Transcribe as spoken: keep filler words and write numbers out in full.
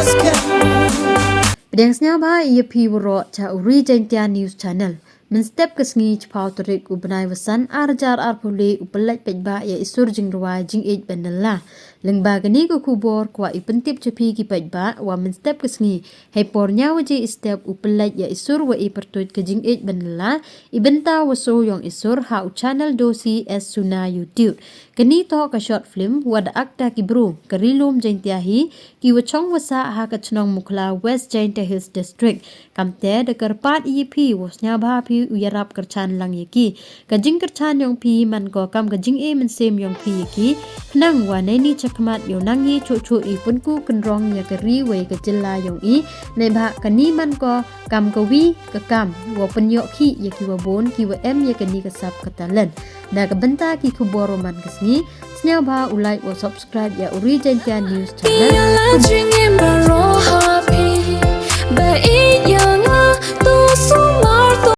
Pdiang sngewbha ïa phi waroh cha u Ri Jaintia News Channel. Mynstep ka sngi chiphaw tarik u bnai wa san ar hajar arphew le u pyllait paidbah ïa i sur jingrwai jingïeit ban la. Lyngba kane ka khubor kwah i pyntip cha phi ki paidbah wa mynstep ka sngi hei por ñiaw waje i step u pyllait ïa i sur wa i pyrtuit ka jingïeit ban la. I bynta wa so yong i sur ha u channel Dosi S Suna YouTube. Kani to ka short film wa da akta ki bru ka ri lum Jaintia hi ki wa chong wa sah ha ka chnong Mukhla, West Jaintia Hills District. Kamte da kyrpad ïa phi wa sngewbha phi u ïarap kyrchan lang ïa ki. Ka jingkyrchan yong phi man ko kam ka jingïeit mynsiem yong phi ïa ki. Khnang wa neini chakhmat ïoh nang i chuh chuh i pynku kynrong ïa ka ri wei ka jylla yong i. Neibha kani man ko kam ka wi ka kam wa pynïoh ki ïa ki wa bun ki wa em ïa kani ka sap ka talent. Na ka bynta ki khubor wa man ka sngi, sngewbha u like wa subscribe ïa u Ri Jaintia News Channel.